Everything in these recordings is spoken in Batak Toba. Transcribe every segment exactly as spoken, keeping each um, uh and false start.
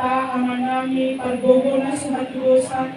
Amanami pargogo na so hatudosan,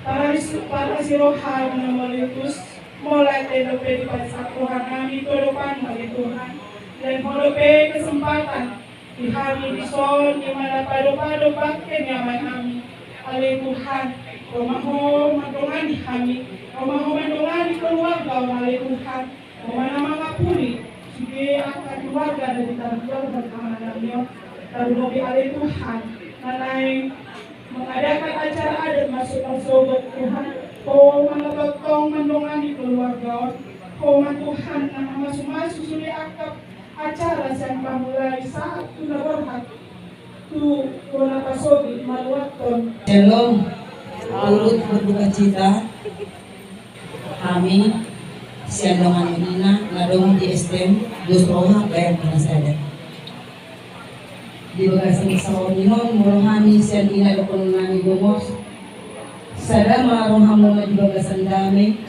parasi-, parasi roha na mauliutus, molo ate dope dipasahat rohanami tu adopanMu ale Tuhan, lehon Ho dope kesempatan di hami dison di na padopadop bangke ni amainami. Ale Tuhan, ro ma Ho mandongani hami, ro ma Ho mandongani keluarga on ale Tuhan. Ro ma na mangapuli sude angka keluarga na di tarluar dan amanami on. Tarlumobi ale Tuhan, na naeng mengadakan acara adat masuk marsogot Tuhan, Ho ma na tongtong mandongani keluarga on. Ho ma Tuhan na mamasumasu sude angka acara sian pamulai sahat tu na borhat tu bona pasogit maluathon. Shalom. Turut berduka cita hami sian dongan ina na adong di S T M, dos roha baen hata sada. Di bagasan saonihon molo hami sian ina dohononnami gomos, sada ma rohamuna di bagasan dame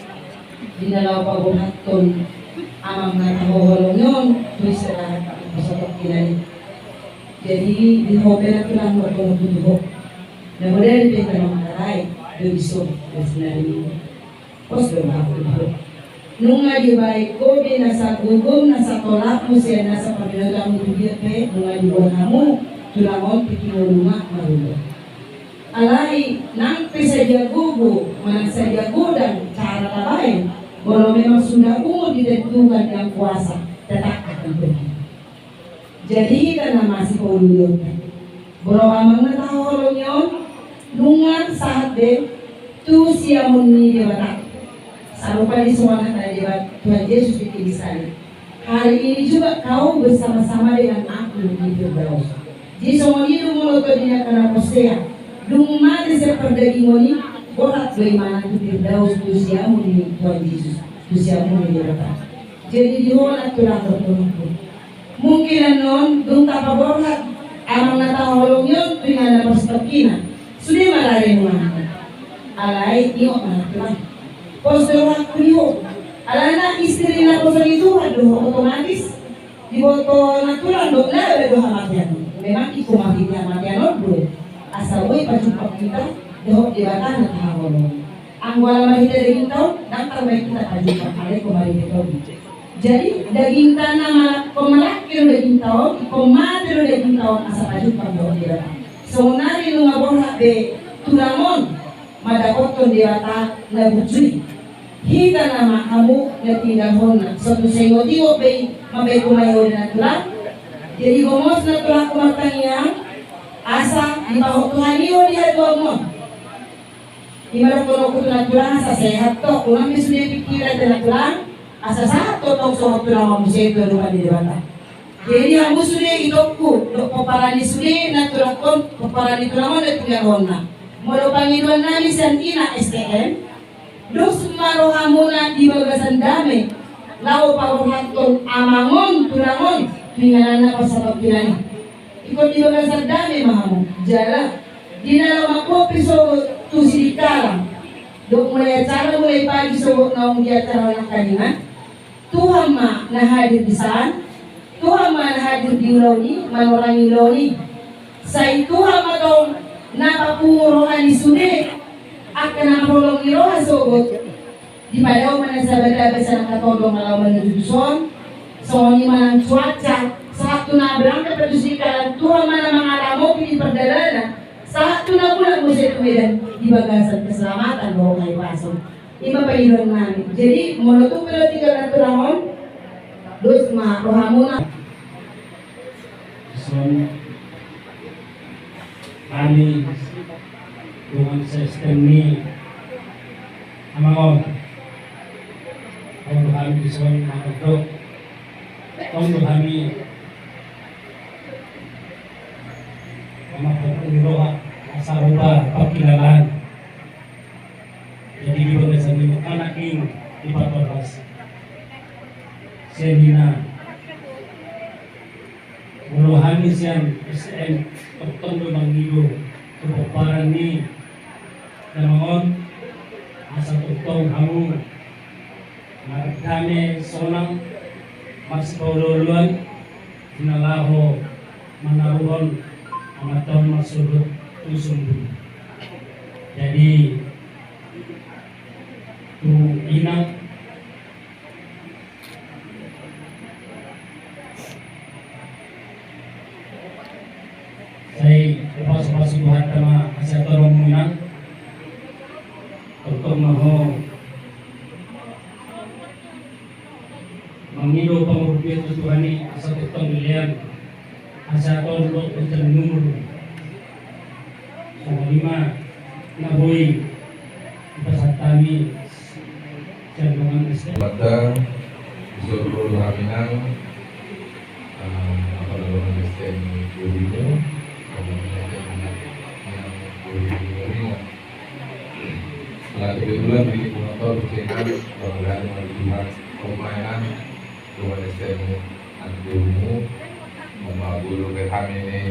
di na laho paborhathon amang na tahaholongi on tu sada na pasatongkinan i. Jadi di ho pe na tulang margono tu ho. Na bodari pe tano mangkarai do iso do sinari. Pos do ma tu ho. Nunga dibaen ho be nasa gogom nasa tolapmu sian nasa parbinotoanmu tu dia pe nunga diboan hamu tulang on tingki ngolu ma marula. Alai nang pe sadia gogo manang sadia godang cara tabaen, molo memang sudah umur ditentukan Yang Kuasa, tetap akan pergi. Jadi hita na masipaululionta, boru amang na tahaholongi on, nunga sahat be tu siamun ni Debata. Sarupa di songon hata ni Debata, Tuhan Yesus di kayu salib, "Hari ini juga kau bersama-sama dengan aku di Firdaus." Jadi songon i do molo tondina angka na porsea, dung mate sian pardagingon i, borhat do imana tu Firdaus, tu siamun ni Tuhan Yesus, tu siamun ni Debata. Jadi di ho na tulang dohononku. Mungkin annon dung tapaborhat amang na tahaholongi on tu inganan na parsatongkinan, sude ma rade nunga. Alai ingot ma tulang, pos do rohangku di ho. Alana istri na poso ni Tuhan do ho, otomatis diboto na tulang do na ada do hamatean. Memang ingkon marhite hamatean on do asa boi pajumpang hita dohot Debata na tahaholongi. Anggo ala marhite dagingta on, ndang tarbaen hita pajumpang, alai ingkon marhite Tondi. Jadi dagingta na mala-, ingkon malangke do dagingta on, ingkon mate do dagingta on asa pajumpang dohot Debata. Saonari nunga borhat be tulang on mandapothon Debata na burju i. Hita nama hamu na tinggalhonna, so tung sai ingot-ingot be i, mambaen homa i ho di na tulang. Jadi gomos na tulangku martangiang, asa dipahot Tuhan i ho di hatuaonmu on. I ma dohononku tu na tulang asa sehat ho, unang be sude pikiran tu na tulang, asa sahat ho tong songon tulang on muse tu adopan ni Debata. Jadi hamu sude itongku, dohot pomparan ni sude na tulangkon, pomparan ni tulang on na tinggalhonna. Molo pangidoannami sian ina S T M, dos ma rohamuna di bagasan dame, laho paborhathon amang on, tulang on, tu inganan na parsatongkinan i. Ingkon di bagasan dame ma hamu, jala di na laho manggohi sogot tu Sidikalang, dohot mulai acara mulai pagi sogot naung di acara nangkaningan, Tuhan ma na hadir di san, Tuhan ma na hadir di ulaon i, manorangi ulaon i. Sai Tuhan ma tong na papungu roha ni sude angka na marholong ni roha sogot. Dipadao ma na Sabata be sian angka tondong na laho manuju tuson. Songon i ma nang cuaca, sahat tu na berangkat pe tu Sidikalang, Tuhan ma na mangaramopi di pardalanan, sahat tu na mulak muse tu Medan di bagasan keselamatan dohot hahipason. I ma pangidoannami. Jadi molo tung pe tinggal na tulang on, dos ma rohamuna. Dison hami dongan se-S T M ni amang on. Tong do hami dison mangondok, tong do hami mamangkon ni roha asa rupa pangkilalaan. Jadi di bagasan ni anak i, di patorhas sian ina, molo hami sian S T M tongtong do mangido tu pomparan ni damang on, asa tongtong hamu mardame sonang, marsipaolooloan, di na laho manaruhon Amanta on marsogot tu Sumbu. Jadi tu inang sai pasu-pasu Tuhanta ma hasehatan on, inang. Tongtong ma ho mangido pangurbian tu Tuhan i asa tongtong dilean hasehatan on dohot panjang umur. Songon i ma na boi dipasahat hami sian dongan S T M. Mata suru hami nang, eh, apa dongan S T M Gurino, dongan S T M yang Gurino. Nah, kebetulan di motor sehingga mudah-mudahan Tuhan pemainan Tuhan S T M nanti umum memagulu ke kami ini.